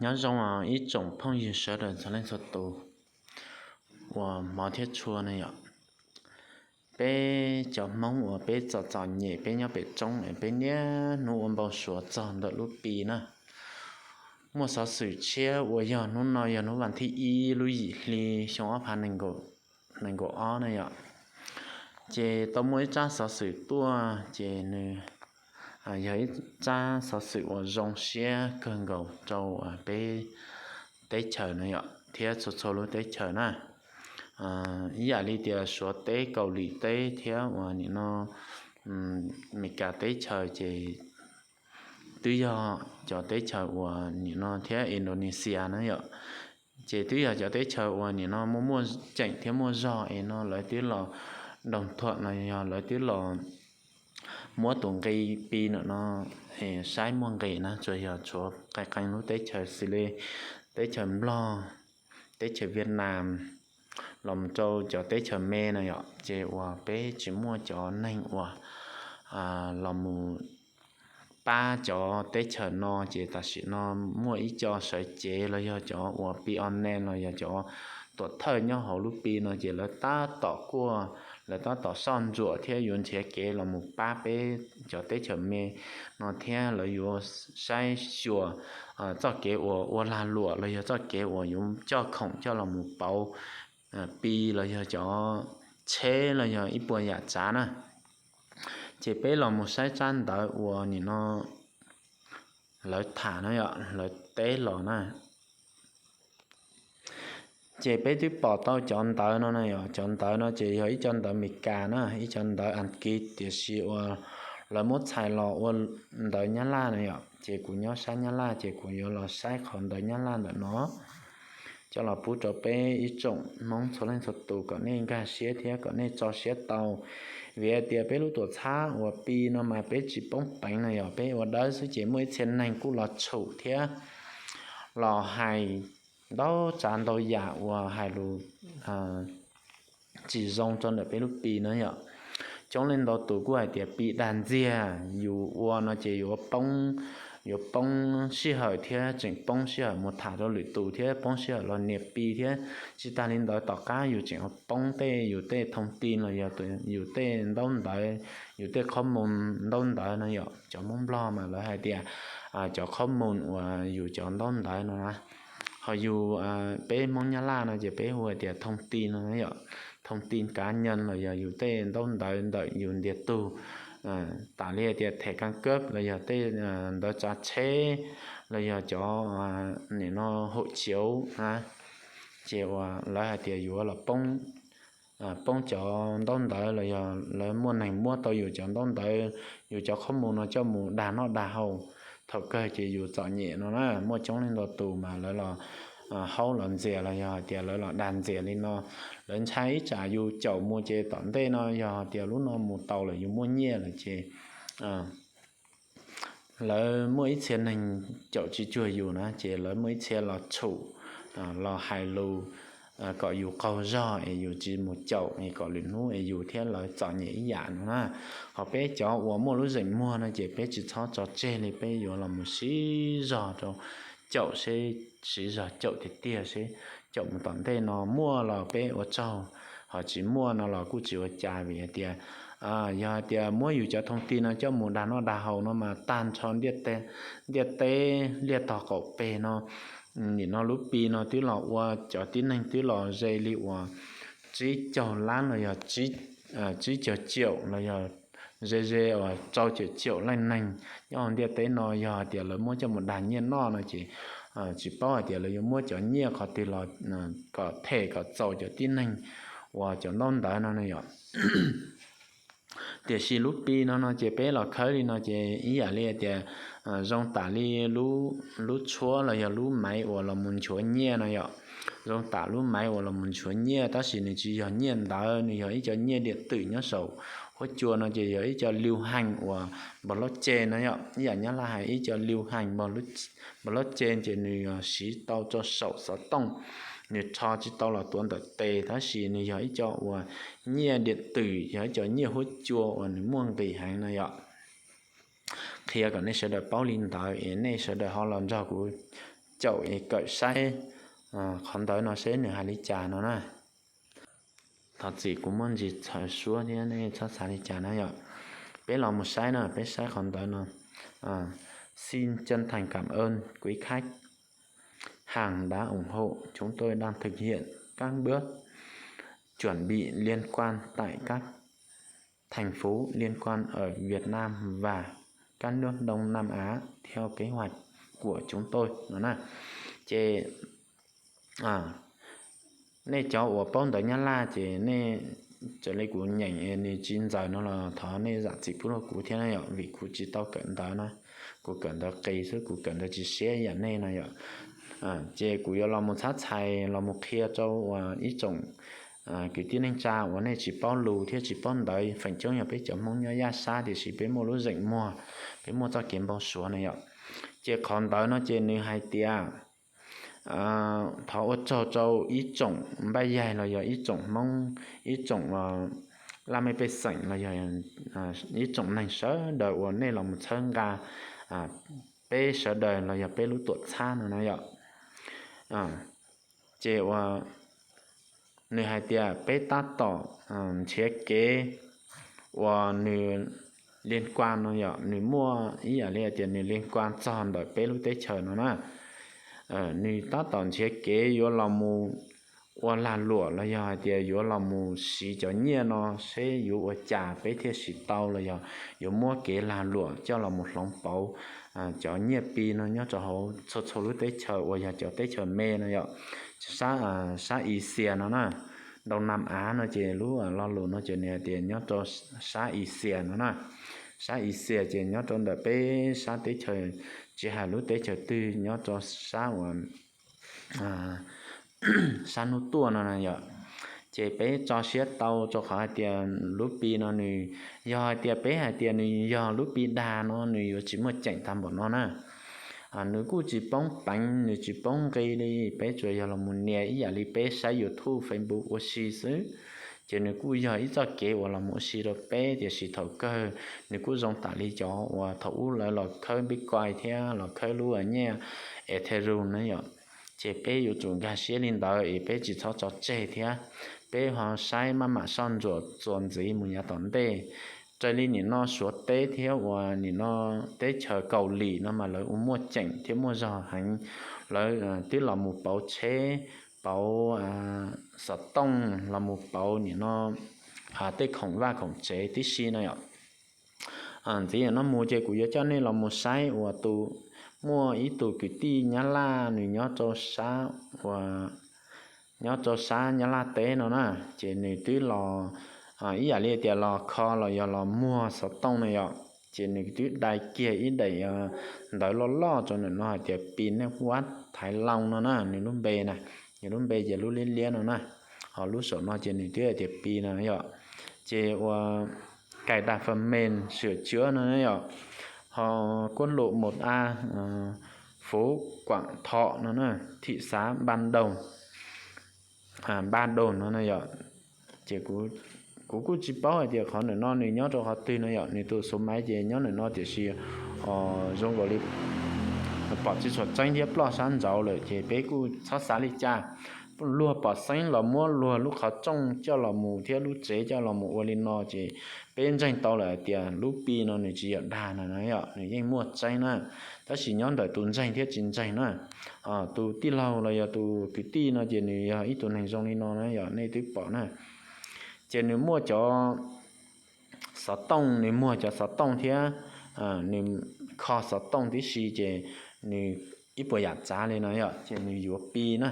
Nyob zoo ib tsoom phooj ywg sawv daws txhua leej txhua tus uas hmov thiab tshua ne yom. Peb cov Hmoob uas peb txom txom nyem peb nyob pem roob es peb niaj hnub ua npau suav txog ntawm lub Pi na. Muaj xov xwm tshiab uas yog hnub no yog hnub vas thib ib lub yim hli xyoo ob phav nees nkaum ob na yom. Ces tau muaj ib tsab xov xwm tuaj ces nws yog ib tsab xov xwm uas zoo siab kawg nkaus rau peb teb chaws no yom, thiab txhua txhua lub teb chaws na. Ib yam li tias Suav teb, Kaus Lim teb thiab uas nim no Meskas teb chaws ces twb yog cov teb chaws uas nim no thiab Indonesia na yom. Ces twb yog cov teb chaws uas nim no muaj muaj ceem thiab muaj zog es no lawv twb los doog thuam no yog lawv twb los muab tus nqi Pi no no saib muaj nqis na, tsuas yog tshuav qee qee lub teb chaws xws li teb chaws Nplog, teb chaws Vietnam, los mus rau cov teb chaws me no yom, ces uas peb tsis muaj cov neeg uas los mus pab cov teb chaws no, ces tam sim no muaj ib co sawv cev los yog cov uas Pi Online los yog cov tuam thawj nyob hauv lub Pi no ces lawv tab tom kuaj, lawv tab tom soj ntsuam thiab yuav nrhiav kev los mus pab peb cov teb chaws me no thiab lawv yuav saib xyuas txoj kev uas ua lag luam los yog txoj kev uas yuav coj khoom coj los mus pauv Pi los yog cov tsheb los yog ib puas yam tsav na. Ces peb los mus saib tsab ntawv uas nim no lawv tham no yom, lawv teb los na. Ces peb twb pom tau cov ntawv no na yom, cov ntawv no ces yog ib co ntawv Meskas na, ib co ntawv Askiv, tiam sis uas lawv muab txhais los ua ntawv Nyab Laj na yom. Ces kuv nyob sab Nyab Laj ces kuv yuav los saib qhov ntawv Nyab Laj ntawm no coj los pub rau peb ib tsoom Hmoob txhua leej txhua tus kom nej nkag siab thiab kom nej tso siab tau. Vim hais tias peb lub tuam txhab uas Pi no mas peb tsis poob peev no yog peb ua dawb xwb ces muaj ib txhia neeg kuj los tshum thiab los hais ntau tsav ntau yam uas hais lus tsis zoo rau ntawm peb lub Pi no yom. Coob leej ntau tus kuj hais tias Pi dag ntxiag, yus ua no ces yuav poob, yuav poob sij hawm thiab tseem poob sij hawm mus tham rau lwm tus thiab poob sij hawm los nias Pi thiab. Tsis tas li ntawd tom qab yus tseem poob tej yus tej thoob ti los yog yus tej ntaub ntawv, yus tej qhob mus ntaub ntawv no yom. Cov Hmoob Nplog mas lawv hais tias cov qhob mus uas yus cov ntaub ntawv no na. Ho yus peb Hmoob Nyab Laj no ces peb hu hais tias thoob ti no yom. Thoob ti kav nyaj los yog yus tej ntaub ntawv ntawm yus ntiag tug, tas li hais tias thẻ căn cước los yog tej ntawv tsav tsheb los yog cov nim no hộ chiếu na. Ces uas lawv hais tias yuav los poob, poob cov ntaub ntawv los yog lawv muaj neeg muab tau yus cov ntaub ntawv, yus cov qhob mus no coj mus dag noj dag haus, thaum kawg ces yus txom nyem no na. Muaj coob leej ntau tus mas lawv los haub los ntxias los yog hais tias lawv los dag ntxias li no. Lawv ntshai ib tsam yus caum mus ces tom ntej no yog hais tias lub no mus tau lawm yus muaj nyiaj lawm ces lawv muaj ib txhia neeg caum tsis cuag yus na, ces lawv muaj ib txhia los tshum, los hais lus kom yus qaug zog es yus tsis mus caum es kom lwm hnub es yus thiab lawv txom nyem ib yam no na. Ho peb cov uas muaj lub zeem muag no ces peb tsis txhob tso tseg li, peb yuav los mus siv zog rau caum seb, siv zog caum tiag tiag seb caum mus tom ntej no muaj los peb ua tsaug, ho tsis muaj no los kuj tsis ua cas vim hais tias yog hais tias muab yus cov thoob ti no coj mus dag noj dag haus no mas tag nrho ntiaj teb liaj tog qaum peg no, nim no lub Pi no twb los ua cov tib neeg twb los ze li uas tsib caug lab los yog tsib caug caum los yog ze ze uas rau caum caum leej neeg nyob hauv ntiaj teb no. Yog hais tias lawv muab coj mus dag nyiaj noj no ces tsis paub hais tias lawv yuav muab cov nyiaj qhov twg los kom them kom txaus cov tib neeg uas cov ntaub ntawv no ne yom. Tiam sis lub Pi no no ces peb los khawb li no ces ib yam li hais tias zoo tam li lub tshuab los yog lub maiv uas los mus nchuav nyiaj no yom. Zoo tam lub maiv uas los mus nchuav nyiaj tab sis nws tsis yog nyiaj ntawv, nws yog ib co nyiaj diam twm nyob saum huab cua no ces yog ib co liu heej uas npog loj ce no yom. Ib yam Nyab Laj hais ib co liu heej npog loj ce ces nws yog siv tau rau saum xov tooj, nws rho tsis tau los tuav ntawm tes tab sis nws yog ib co uas nyiaj diam twm, yog ib co nyiaj huab cua uas nws muaj nqis heev no yom. Qhia kom nej sawv daws paub li ntawd es nej sawv daws ho los nrog kuv caum es kawm saib qhov ntawv no seb nws hais li cas no na. Thov txim kuv muaj ntsis txhawv suab thiab nej txhob xav li cas na yom. Peb los mus saib na, peb saib qhov ntawv no. Xin chân thành cảm ơn quý khách hàng đã ủng hộ chúng tôi đang thực hiện các bước chuẩn bị liên quan tại các thành phố liên quan ở Việt Nam và các nước Đông Nam Á theo kế hoạch của chúng tôi no na. Ces nej cov uas paub ntawv Nyab Laj ces nej, raws li kuv nyeem nws tsis ntxaws no los thov nej zam txim pub rau kuv thiab na yom, vim kuv tsis tau kawm ntawv na. Kuv kawm ntawv qis xwb, kuv kawm ntawv tsis siab ib yam nej no yom. Ces kuv yuav los mus txhab txhais los mus qhia rau uas ib tsoom kwv tij neej tsa uas nej tsis paub lus thiab tsis paub ntawv, feem coob yog peb cov Hmoob nyob Yaj Sab tiam sis peb muaj lub zeem muag, peb muaj txoj kev npau suav na yom. Ces qhov ntawv no ces nws hais tias thov ua tsaug rau ib tsoom npaj yaig los yog ib tsoom Hmoob, ib tsoom laj mej pej xeem los yog ib tsoom neeg sawv daws uas nej los mus txhawb nqa peb sawv daws los yog peb lub tuam txhab no na yom. Ces uas nws hais tias peb tab tom nrhiav kev uas nws liên quan no yom, nws muaj ib yam li tias nws liên quan txog ntawm peb lub teb chaws no na. Nws tab tom nrhiav kev yuav los mus ua lag luam los yog hais tias yuav los mus siv cov nyiaj no seb yuav ua cas peb thiaj siv tau los yog yuav muab kev lag luam coj los mus hloov pauv cov nyiaj Pi no nyob rau hauv txhua txhua lub teb chaws uas yog cov teb chaws me no yom, sab Asia no na, Đông Nam Á no ces lub lo lus no ces nws hais tias nyob rau sab Asia no na. Sab Asia ces nyob rau ntawm peb sab teb chaws, tsis hais lub teb chaws twg nyob rau sab uas sab hnub tuaj no na yom. Ces peb tso siab tau rau qhov hais tias lub Pi no nws, yog hais tias peb hais tias nws yog lub Pi dag no nws yuav tsis muaj ceem tag npaum no na. Nws kuj tsis poob peev, nws tsis poob nqi li, peb tsuas yog los mus nias ib yam li peb saib YouTube, Facebook ua si xwb. Ces nws kuj yog ib txoj kev uas los mus ua si rau peb, tiam sis thaum kawg nws kuj zoo tam li cov uas thaum ub lawv los khawb Bitcoin thiab los khawb lub nyiaj Ethereum na yom. Ces peb yuav tsum nkag siab li ntawd es peb tsis txhob tso tseg thiab. Peb ho saib maj mam soj ntsuam txuas ntxiv mus yav tom ntej. Raws li nim no Suav teb thiab uas nim no teb chaws Kaus Lim no mas lawv ua muaj ceem thiab muaj zog heev. Lawv twb los mus pauv tsheb, pauv xov tooj, los mus pauv nim no tej khoom vaj khoom tsev tib si no yom. Ntxiv no mus ces kuv yuav coj nej los mus saib uas tus, muaj ib tug kwv tij Nyab Laj, nws nyob rau sab uas, nyob rau sab Nyab Laj teb no na. Ces nws twb los ib yam li tias los kho los yog los muag xov tooj na yom. Ces nws twb dai kiag ib daim ntawv loj loj rau ntawm no hais tias Pi Network Thailand no na, nws lub npe na, nws lub npe ces lub liab liab no na. Ho lub saum no ces nws twb hais tias Pi no yom. Ces ua cài đặt phần mềm sửa chữa no na yom. Ho quốc lộ một A, phố Quảng Thọ no na, thị xã Ba Đồng, Ba Đồng no na yom. Ces kuv kuj tsis paub hais tias qhov ntawm no nws nyob rau qhov twg no yom, nws tus số máy ces nyob ntawm no tiam sis zoo nkaus li pom tsis tshua tseeb thiab ploj sab nraud lawm ces peb kuj txhob xav li cas. Luag pom xeeb los muab luag lub qhov rooj coj los mus thiab lub tsev coj los mus ua li no ces peb ntseeg tau lawm hais tias lub Pi no nws tsis yog dag no na yom, nws yeej muaj tseeb na. Tab sis nyob ntawm tus ntseeg thiab tsis ntseeg na. Tus tij laug los yog tus kwv tij no ces nws yog ib tug neeg zoo li no na yom, nej twb pom na. Ces nws muaj cov xov tooj, nws muag cov xov tooj thiab nws kho xov tooj tib si ces nws ib puas yam tsav li no yom, ces nws yuav Pi na.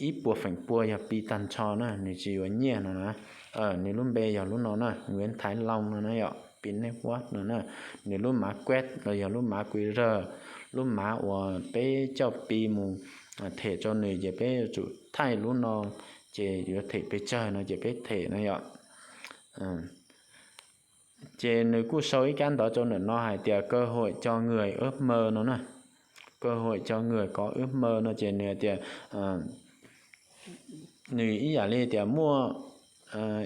Ib puas feem pua yog Pi tag nrho na, nws tsis yuav nyiaj no na. Nws lub npe yog lub no na, Nguyễn Thái Long no na yom, Pi Network no na. Nws lub mav quét los yog lub mav QR, lub mav uas peb coj Pi mus them rau nws ces peb yuav tsum thaij lub no, ces yuav them pes tsawg no ces peb them no yom. Ces nws kuj sau ib kab ntawv rau ntawm no hais tias cơ hội cho người ước mơ no na. Cơ hội cho người có ước mơ no ces nws hais tias nws ib yam li tias muaj,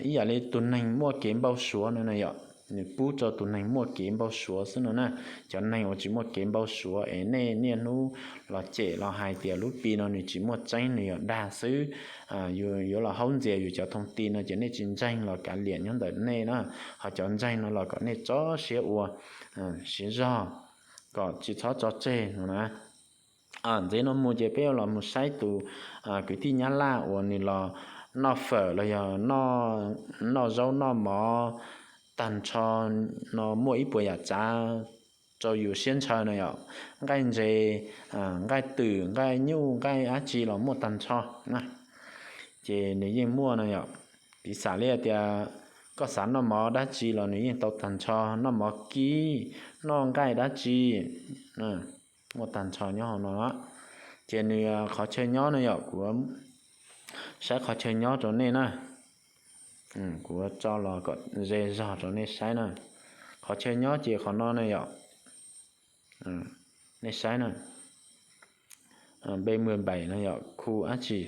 ib yam li tus neeg muaj kev npau suav no na yom. nws pub rau tus neeg muaj kev npau suav xwb no na. Cov neeg uas tsis muaj kev npau suav es nej niaj hnub los cem los hais tias lub Pi no nws tsis muaj tseeb, nws yog dag xwb, yuav los haub ntxias yus cov thooj ti no ces nej tsis ntseeg los kav liam nyob ntawm nej na. Ho cov ntseeg no los kom nej tso siab ua siab zog kom tsis txhob tso tseg no na. Ntxiv no mus ces peb yuav los mus saib tus kwv tij Nyab Laj uas nws los noj fawm los yog noj zaub noj mov tag nrho no muaj ib puas yam tsav rau yus siab ntshaw no yom. Nqaij ntses, nqaij twm, nqaij nyuj, nqaij dab tsi los muaj tag nrho na. Ces nws yeej muaj no yom. Piv xam li tias koj xav noj mov dab tsi los nws yeej tau tag nrho, noj mov kib, noj nqaij dab tsi, muaj tag nrho nyob hauv no. Ces nws qhov chaw nyob no yom, kuv saib qhov chaw nyob rau nej na. Kuv tso los kom ze zog rau nej saib na. Qhov chaw nyob ces qhov no na yom, nej saib na. Npe mws npaim no yom, khu dab tsi,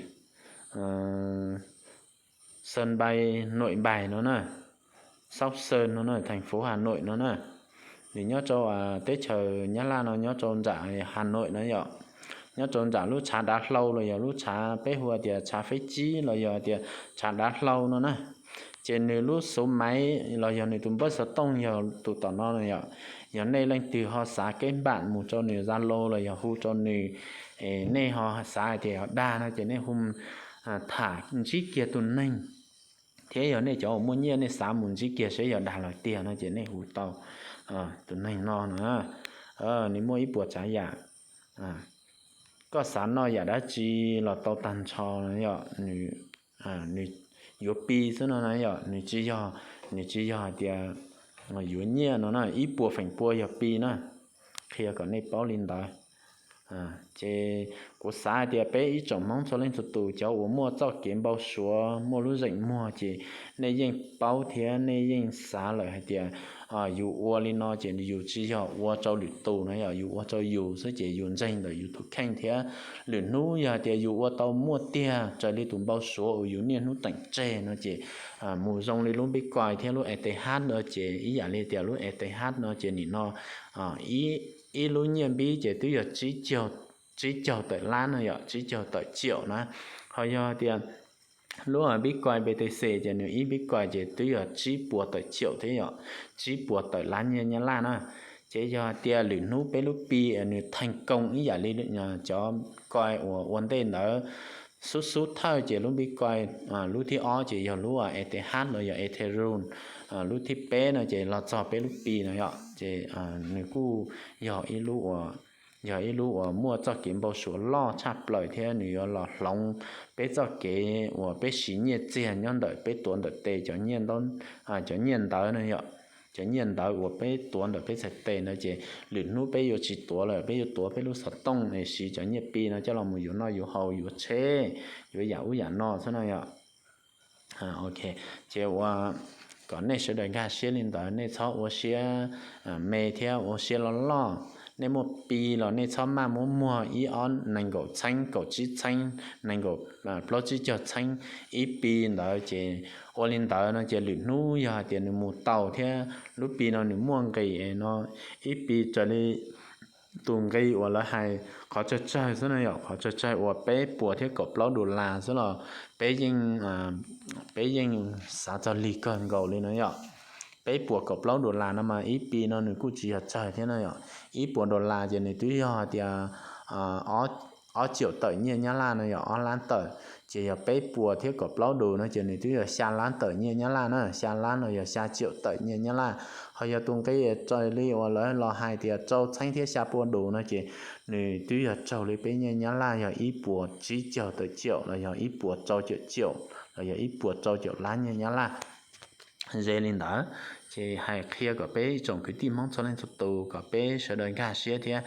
Sơn Bay, Nội Bài no na, Sóc Sơn no na, thành phố Hà Nội no na. Nws nyob rau teb chaws Nyab Laj no nyob rau nram Hà Nội no yom. Nyob rau nram lub tshav dav hlau los yog lub tshav peb hu tias tshav feb tsib los yog tias tshav dav hlau no na. Ces nws lub số máy los yog nws tus npawb xov tooj yog tus tom no no yom. Yog nej leej twg ho xav keb npam mus rau nws Zalo los yog hu rau nws, nej ho xav hais tias yog dag no ces nej hu tham ntsib kiag tus neeg, thiab yog nej cov uas muaj nyiaj nej xav mus ntsib kiag seb yog dag los tiag no ces nej hu tau tus neeg no no. Nws muaj ib puas tsav yam, koj xav noj yam dab tsi los tau tag nrho no yom. Nws yuav Pi xwb no na yom, nws tsis yog, nws tsis yog hais tias yuav nyiaj no na, ib puas feem pua yog Pi na. Qhia kom nej paub li ntawd. Ces kuv xav hais tias peb ib tsoom Hmoob txhua leej txhua tus cov uas muaj txoj kev npau suav muaj lub zeem muag ces nej yeej paub thiab nej yeej xav lawm hais tias yus ua li no ces yus tsis yog ua rau lwm tus no yom, yus ua rau yus xwb ces yus ntseeg ntawm yus tus kheej thiab. Lwm hnub yog hais tias yus ua tau muaj tiag raws li tus npau suav uas yus niaj hnub teem tseg no ces mus zoo li lub Bitcoin thiab lub E T H no ces ib yam li tias lub E T H no ces nim no ib lub nyiaj npib ces twb yog tsib caug tawm lab no yom, tsib caug tawm triệu na. Ho yog tias lub Bitcoin B T C ces nws ib Bitcoin ces twb yog tsib puas tawm triệu thiab yom, tsib puas tawm lab nyiaj Nyab Laj na. Ces yog tias lwm hnub peb lub Pi nws theej koo ib yam li cov coin uas ua ntej ntawd, xub xub thawj ces lub Bitcoin lub thib ob ces yog lub E T H los yog Ethereum, lub thib peb no ces los txog peb lub Pi no yom. Ces nws kuj yog ib lub uas, yog ib lub uas muaj txoj kev npau suav loj tshaj plaws thiab nws yuav los hloov peb txoj kev uas peb siv nyiaj txiag nyob ntawm peb tuav ntawm tes cov nyiaj ntawd no yom. Cov nyiaj ntawd uas peb tuav ntawm peb txhais tes ntawd ces lwm hnub peb yuav tsis tuav lawm, peb yuav tuav peb lub xov tooj es siv cov nyiaj Pi no coj los mus yuav noj yuav haus, yuav tsheb, yuav yam ub yam no xwb no yom. Ok, ces ua kom nej sawv daws nkag siab li ntawd, nej txhob ua siab me thiab ua siab loj loj. Nej muaj Pi los nej txhob maj muab muag ib ob nees nkaum txheeb, kaum tsib txheeb, nees nkaum, plaub tsib caug txheeb ib Pi ntawd ces ua li ntawd no ces lwm hnub yog hais tias nws mus tau thiab lub Pi no nws muaj nqis no, ib Pi raws li tus nqi uas lawv hais qhov tsawg tsawg xwb no yom, qhov tsawg tsawg uas peb puas thiab kaum plaub dollar xwb los peb yeej, peb yeej xav txog lig kawg nkaus li no yom. Peb puas kaum plaub dollar no mas ib Pi no nws kuj tsis yog tsawg thiab no yom. Ib puas dollar ces nws twb yog tias ob triệu tawm nyiaj Nyab Laj no yom, ob lab tawm. Ces yog peb puas thiab kaum plaub dollar no ces nws twb yog xya lab tawm nyiaj Nyab Laj na, xya lab no yog xya triệu tawm nyiaj Nyab Laj. Ho yog tus nqi raws li uas lawv los hais tias rau txheeb thiab xya pua dollar no ces nws twb yog raug li peb nyiaj Nyab Laj yog ib puas tsib caug tawm triệu los yog ib puas rau caum triệu los yog ib puas rau caum lab nyiaj Nyab Laj. Ze li ntawd, ces hais qhia kom peb ib tsoom kwv tij Hmoob txhua leej txhua tus kom peb sawv daws nkag siab thiab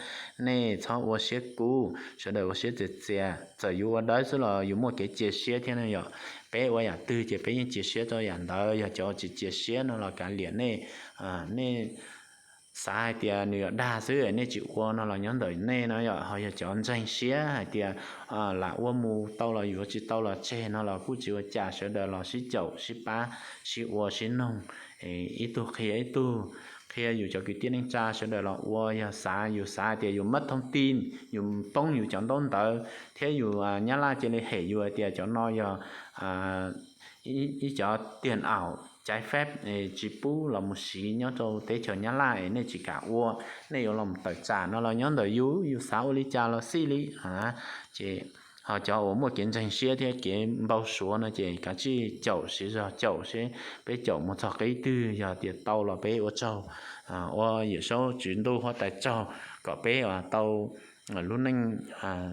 nej txhob ua siab kub, sawv daws ua siab txias txias. Txawm yus ua dawb xwb los yus muaj kev cia siab thiab no yom. Peb ua yam twg ces peb yeej cia siab rau yam ntawd, yog cov tsis cia siab no los kav liam nej, nej xav hais tias nws yog dag xwb nej tsis ua no los nyob ntawm nej no yom. Ho yog cov ntseeg siab hais tias lam ua mus tau los yuav, tsis tau los tseg no los kuj tsis ua cas, sawv daws los sib caum sib pab, sib ua sib noog ib tug qhia ib tug, qhia yus cov kwv tij neej tsa sawv daws los ua. Yog xav, yus xav tias yus muab thoob tij, yus poob yus cov ntaub ntawv thiab yus Nyab Laj cia li hem yus hais tias cov no yog ib cov tiag aum caiv fab, tsis pub los mus siv nyob rau teb chaws Nyab Laj es nej tsis kam ua, nej yuav los tawm tsam no los nyob ntawm yus, yus xav ua li cas los xij li. Ces ho cov uas muaj kev ntseeg siab thiab kev npau suav no ces kav tsij caum siv zog caum seb peb caum mus txog qib twg, yog tias tau los peb ua tsaug, ua Yawm Saub Tswv Ntuj Huab Tais tsaug kom peb tau lub neej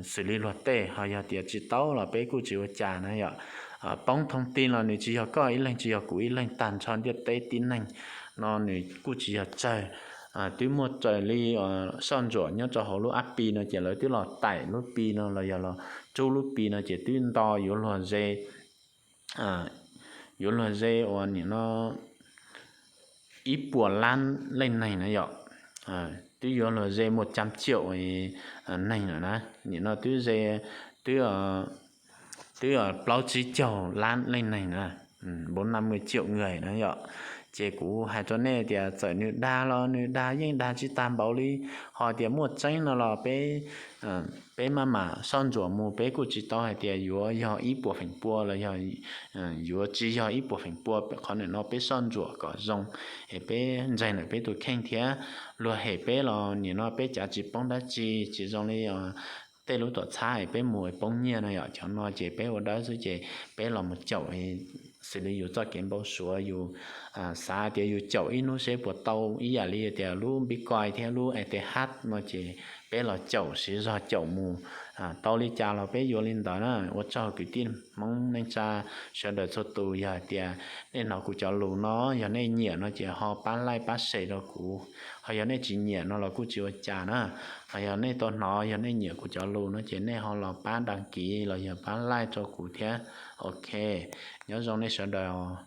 xws li luag tej, ho yog tias tsis tau los peb kuj tsis ua cas na yom. Poob thoob tij los nws tsis yog koj ib leeg, tsis yog kuv ib leeg, tag nrho ntiaj teb tib neeg no nws kuj tsis yog tsawg. Twb muaj raws li soj ntsuam nyob rau hauv lub app Pi no ces lawv twb los taim lub Pi no los yog los rub lub Pi no ces twb nto yuav luag ze, yuav luag ze uas nim no ib puas lab leej neeg na yom. Twb yuav luag ze muaj cam ciaum neeg lawm na. Nim no twb ze, twb twb plaub tsib caug lab leej neeg na, bốn năm mươi triệu người na yom. Ces kuv hais rau nej tias txawm nws dag los nws dag yeej dag tsis tag npaum li, ho tias muaj tseeb no los peb, peb maj mam soj ntsuam mus, peb kuj tsis tau hais tias yuav yog ib puas feem pua los yog yuav tsis yog ib puas feem pua. Qhov nim no peb soj ntsuam kom zoo es peb ntseeg ntawm peb tus kheej thiab. Luag hem peb los nim no peb cav tsis poob dab tsi, tsis zoo li tej lub tuam txhab es peb mus poob nyiaj no yom. Cov no ces peb ua dawb xwb ces peb los mus caum xws li yus txoj kev npau suav, yus xav tias yus caum ib hnub seb puas tau, ib yam li tias lub Bitcoin thiab lub E T H no ces peb los caum siv zog caum mus, tau li cas los peb yuav li ntawd na. Ua tsaug kwv tij Hmoob neej tsa sawv daws txhua tus, yog hais tias nej hnov kuv cov lus no, yog nej nyiam no ces ho pab like pab share rau kuv, ho yog nej tsis nyiam no los kuj tsis ua cas na. Ho yog nej tau hnov, yog nej nyiam kuv cov lus no ces nej ho los pab đăng ký los yog pab like rau kuv thiab. Ok, nyob zoo nej sawv daws.